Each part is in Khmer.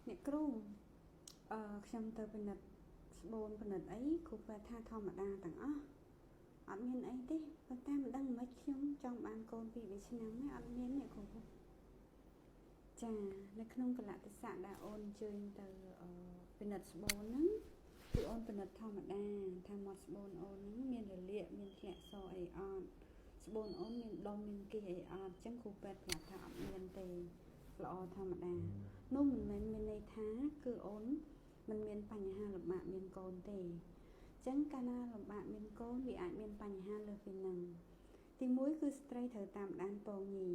អ្នកគ្រូខ្ញុំទៅពិនិត្យស្បូនពិនិត្យអីគ្រូពេទ្យថាធម្មតាទាំងអស់អត់មានអីទេប៉ុន្តែមិនដឹងមិនខ្ញុំចង់បានកូន2 3ឆ្នាំហ្នឹងអត់មានអ្នកគ្រូចានៅក្នុងកលៈទេសៈដែលអូនអញ្ជើញទៅពិនិត្យស្បូនហ្នឹងគឺអូនពិនិត្យធម្មតាថាមាត់ស្បូនអូនហ្នឹងមានរលាកមានធ្លាក់សអីអត់ស្បូនអូនមានដុំមានគីសអីអត់អញ្ចឹងគ្រូពេទ្យប្រាប់ថាអត់មានទេល្អធម្មតានោះមិនមែនមានន័យថាគឺអូនមិនមានបញ្ហាលំបាកមានកូនទេអញ្ចឹងកាលណាលំបាកមានកូនវាអាចមានបញ្ហាលើសពីនឹងទី1គឺស្ត្រីត្រូវតាមដានពងញី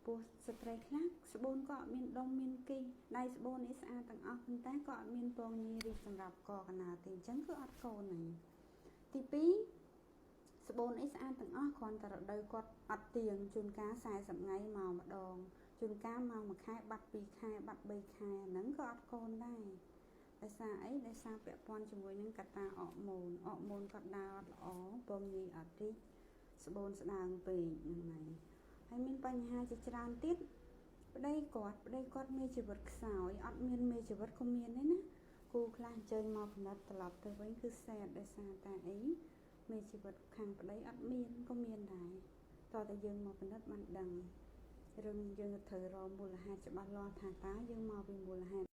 ព្រោះស្ត្រីខ្លះស្បូនក៏អត់មានដុំមានគីសដៃស្បូននេះស្អាតទាំងអស់ប៉ុន្តែក៏អត់មានពងញីរីកសម្រាប់កកណាទេអញ្ចឹងគឺអត់កូនហើយទី2ស្បូនអីស្អាតទាំងអស់គ្រាន់តែរដូវគាត់អត់ទៀងជួនកាល40ថ្ងៃមកម្ដងជួនកាលមកមួយខែបាត់2ខែបាត់3ខែហ្នឹងក៏អត់កូនដែរដោយសារអីដោយសារពាក់ព័ន្ធជាមួយនឹងកត្តាអរម៉ូនអរម៉ូនគាត់ដើរអត់ល្អពងញីអត់រីកស្បូនស្ដើងពេកហ្នឹងហើយហើយមានបញ្ហាជាច្រើនទៀតប្តីគាត់ប្តីគាត់មានជីវិតខ្សោយអត់មានមេជីវិតក៏មានដែរណាគូខ្លះអញ្ជើញមកពិនិត្យត្រឡប់ទៅវិញគឺសែតដោយសារតែអីមេជីវិតខាងប្តីអត់មានក៏មានដែរតោះតែយើងមកពិនិត្យបានដឹងរឿងយើងត្រូវរកមូលហេតុច្បាស់លាស់ថាតើយើងមកពីមូលហេតុ